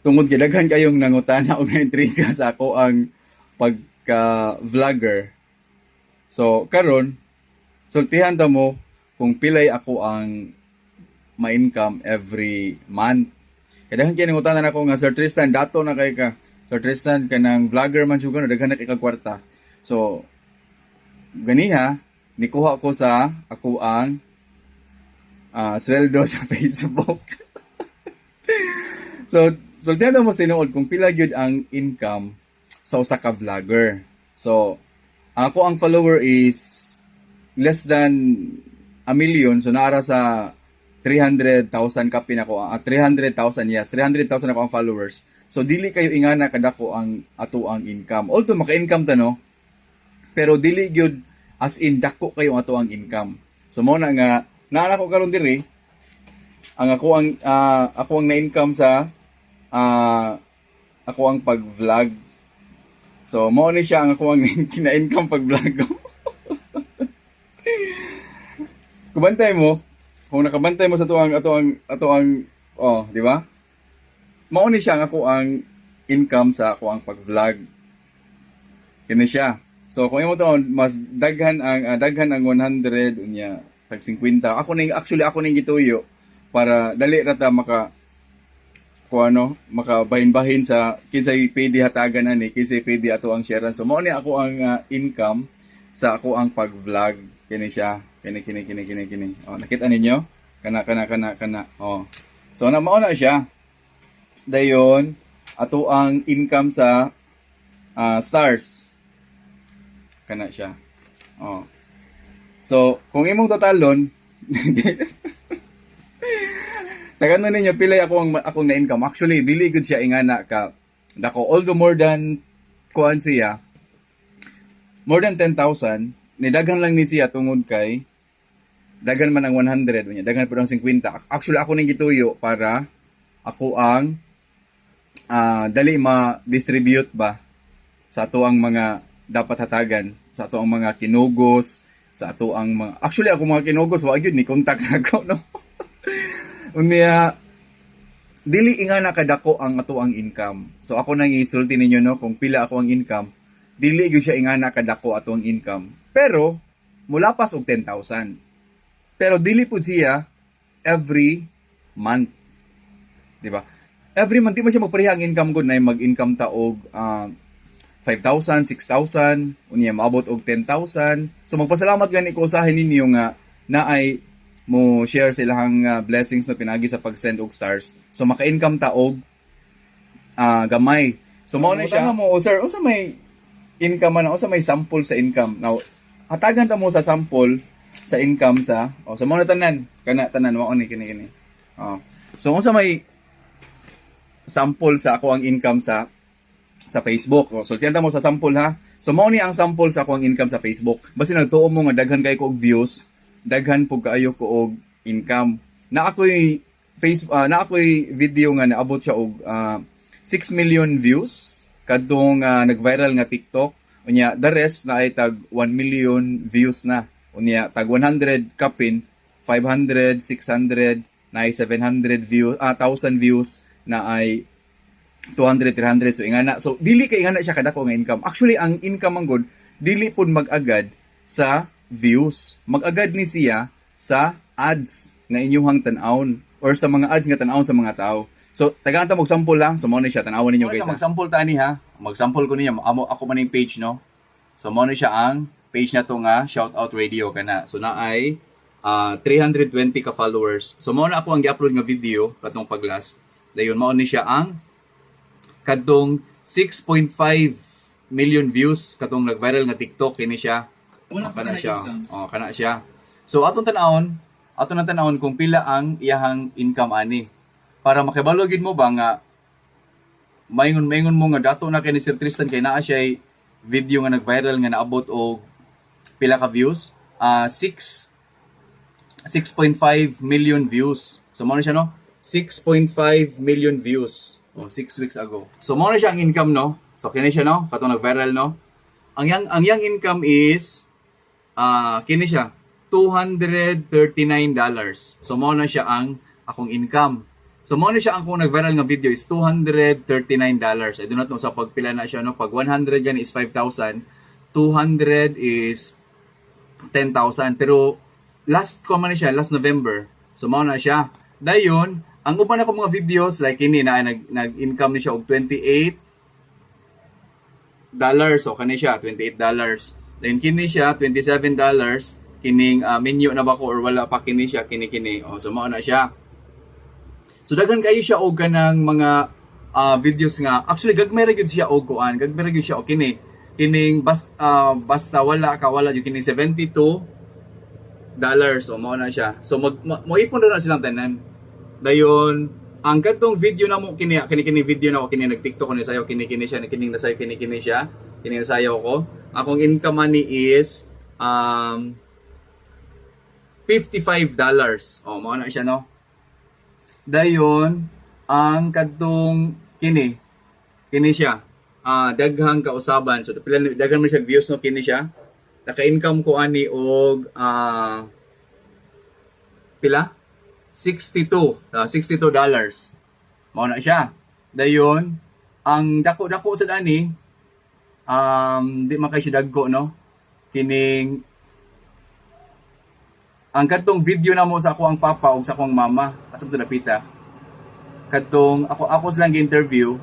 Tungod kay daghan kayong nangutana og naintriga sa ako ang pagka vlogger. So karon, sultihan ta mo kung pilay ako ang ma-income every month. Kay daghan kay nangutana nako nga, "Sir Tristan, dato na kay ka. Sir Tristan, kanang vlogger man jud ka, daghan na kay kag kwarta." So ganiha nikuha ko sa ako ang sweldo sa Facebook. So, sultihan mo sinuod kung pila gyud ang income sa usa ka vlogger. So, ako ang follower is less than a million. So, naara sa 300,000 kapin ako. 300,000, yes. 300,000 ako ang followers. So, dili kayo ingana kadako ang ato ang income. Although, maka-income ta, no? Pero dili gyud as in dako kayo ato ang income. So, mo na nga, naa ko karon diri, ang ako ang na-income sa ako ang pag-vlog. So mao ni siya ang ako ang na-income pag-vlog ko. Kubantay mo, kung nakabantay mo sa tuang ato ang ato ang oh, di ba? Mao ni siya ang ako ang income sa ako ang pag-vlog. Kini siya. So kung imo to mas daghan ang 100, unya tag 50. Ako ning, actually, ako ning gituyo para dali ra ta maka kung ano, makabahin-bahin sa kinsay pwede hatagan ani, kinsay pwede ato ang sharean. So mao ni ako ang income sa ako ang pag-vlog. Kini siya, kini kini kini kini kini. Oh, nakita ninyo? Kana kana kana kana. Oh. So na mao na siya. Dayon ato ang income sa stars. Kana siya. Oh. So, kung imong totalon, tagano ninyo pilay ako ang akong na-income. Actually, dili gud siya ingana ka dako. Although more than kuan siya, more than 10,000, ni daghan lang ni siya tungod kay daghan man ang 100 unya, daghan pud ang 50. Actually, ako ning gituyo para ako ang dali ma-distribute ba sa ato ang mga dapat hatagan, sa ato ang mga kinugos, sa ato ang mga, actually, ako mga kinugos wa gyud ni contact nako, no. Unya dili ingana kadako ang ato ang income. So ako nang isulti ninyo, no, kung pila ako ang income, dili gyud siya ingana kadako ato ang income. Pero mulapas og 10,000. Pero dili pud siya every month. Di ba? Every month di man siya magpareha ang income gud na mag-income ta og 5,000, 6,000, unya maabot og 10,000. So magpasalamat gani ko usahay ninyo nga naay mo share silahang blessings na pinagi sa pag-send og stars. So maka-income ta og gamay. So mao na siya. Mo, "Oh, sir, unsa may income man, unsa may sample sa income?" Now, hatagan ta mo sa sample sa income sa, oh, sa mao na tanan, kana tanan mao ni kini kini. Oh. So unsa may sample sa ako ang income sa Facebook? Oh, so ta mo sa sample ha. So mao ni ang sample sa ako ang income sa Facebook. Basta nagtuo mo nga daghan kay ko og views, daghan pug kaayo ko og income. Na ako'y video nga naabot siya og 6 million views kadtong nag-viral nga TikTok. Unya the rest na ay tag 1 million views na. Unya tag 100 kapin, 500, 600, na ay 700 views, 1,000 views na ay 200, 300. So ingana. So dili kay ingana siya kadako nga income. Actually, ang income ang good dili pud mag-agad sa views. Mag-agad ni siya sa ads nga inyuhang tan-awon or sa mga ads nga tan-awon sa mga tao. So tagaan ta og sample lang. So mao ni siya, tan-awon ninyo, guys. Mag-sample ta ani ha. Mag-sample ko niya amo ako man ning page, no. So mao ni siya ang page na to nga Shout Out Radio kana. So na ay 320 ka followers. So mao na ako ang gi-upload nga video katong paglas. Dayon mao ni siya ang kadtong 6.5 million views katong nag-viral nga TikTok, kini siya. Wala Oh, pa kana na siya. Exams. Oh, kana siya. So atong tan-awon, ato nang tan-awon kung pila ang iyahang income ani. Para makibalo gid mo ba nga maingon maingon mo nga dato na kay ni Sir Tristan kay naa siya video nga nag-viral nga naabot og pila ka views? Ah, 6 6.5 million views. So mao na siya, no? 6.5 million views. Oh, 6 weeks ago. So mao na siya ang income, no? So kini siya, no? Katong nag-viral, no? Ang yang income is kini siya, $239. So mao na siya ang akong income. So mao ni siya, ang kung nag-viral nga video is $239. I do not know sa pagpila na siya, no. Pag 100 gani is 5,000, 200 is 10,000. Pero last ko man ni siya, last November. So mao na siya. Dayon, ang uban ako mga videos like kini na nag-income ni siya og $28. So kani siya $28. Then kini siya $27, kining menu na ba ko or wala pa, kini siya, kini kini. Oh, so mao na siya. So daghan kayo siya og kanang mga videos nga actually gagmay ra gyud siya og kuan, gagmay ra gyud siya og kini. Kining basta wala ka, wala gyud kini, $72. O mao na siya. So moipon na silang tanan. Dayon ang kadtong video na mo kini kini kini video na ko kini, nag-TikTok ko ni sayo kini kini siya, kining nasayo kini kini siya, kini nasayaw ko. Akong income money is $55. Oh, mao na siya, no. Dayon ang kadtong kini kini siya, daghang kausaban, so pila daghan man siya views, no. Kini siya, naka-income ko ani og pila, $62. Mao na siya. Dayon ang dako-dako sa dani, di man kay siya dagko, no, kining ang kadtong video na mo sa ako ang papa ug sa akong mama. Asa to dapita? Kadtong ako ako silang gi-interview.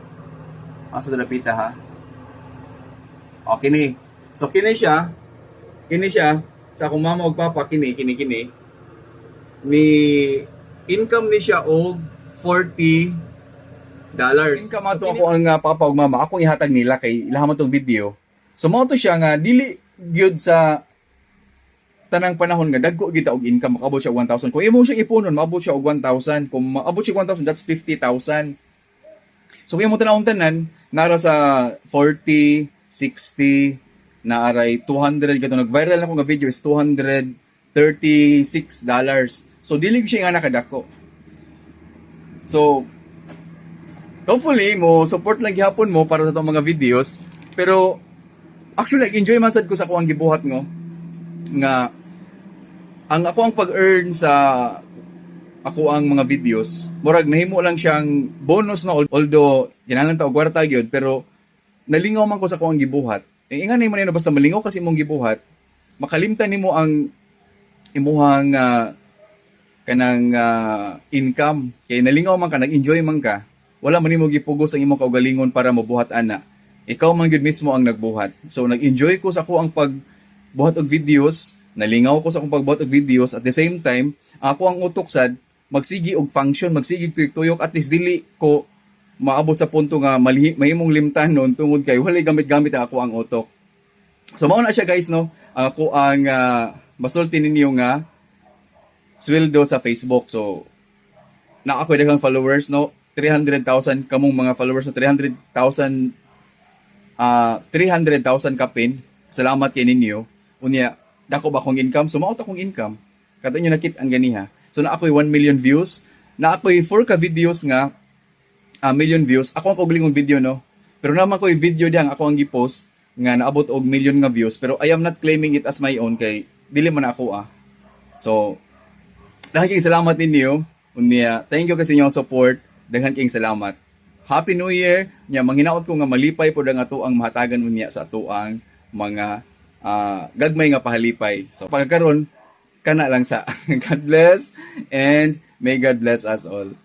Asa to dapita, ha? O kini. So kini siya, kini siya sa akong mama ug papa, kini kini kini ni income ni siya og $40. Income ato ako ang papa ug mama, akong ihatag nila kay ilaha man tong video. So mao to siya nga dili gyud sa tanang panahon nga dagko gyud ta og income, makaabot siya og 1,000. Kung imo siyang ipunon, maabot siya og 1,000. Kung maabot siya og 1,000, that's 50,000. So kung imo tanawon tanan, nara sa 40, 60, naaray 200. Kato nag-viral na ko nga video is $236. So dili ko siya nga nakadako. So hopefully mo support lang gihapon mo para sa atong mga videos, pero actually enjoy man sad ko sa ako ang gibuhat ngo nga ang ako ang pag-earn sa ako ang mga videos, murag nahimo lang siyang bonus na, although kinahanglan ta og kwarta gyud, pero nalingaw man ko sa ako ang gibuhat. Eh, ingani man nino, basta malingaw kasi imong gibuhat, makalimtan nimo ang imuhang kanang income kay nalingaw man ka, nag-enjoy man ka, wala man nimo gipugos ang imong kaugalingon para mobuhat ana. Ikaw man gyud mismo ang nagbuhat. So nag-enjoy ko sa ako ang pagbuhat og videos, nalingaw ko sa akong pagbuhat og videos. At the same time, ako ang utok sad magsigi og function, magsigi tuyok-tuyok, at least dili ko maabot sa punto nga malihi, mahimong limtan noon tungod kay walay gamit-gamit ang ako ang utok. So mao na siya, guys, no. Ang ako ang masulti ninyo nga sweldo sa Facebook. So na ako daghang followers, no, 300,000 kamong mga followers, no, 300,000, 300,000 kapin. Salamat kay ninyo. Unya dako ba akong income? So mao to akong income kato inyo nakit ang ganiha. So na ako'y 1 million views, na ako'y 4 ka videos nga million views. Ako ang kaugalingong video, no, pero naman ko'y video diyang ako ang gipost nga naabot og million nga views, pero I am not claiming it as my own kay dili man ako ah. So daghan kayong salamat ninyo. Unya thank you kasi inyong support. Daghan kayong salamat. Happy New Year. Nya manghinaot ko nga malipay pod ang ato ang mahatagan unya sa atoang mga gagmay nga pahalipay. So pagkaron kana lang sa. God bless and may God bless us all.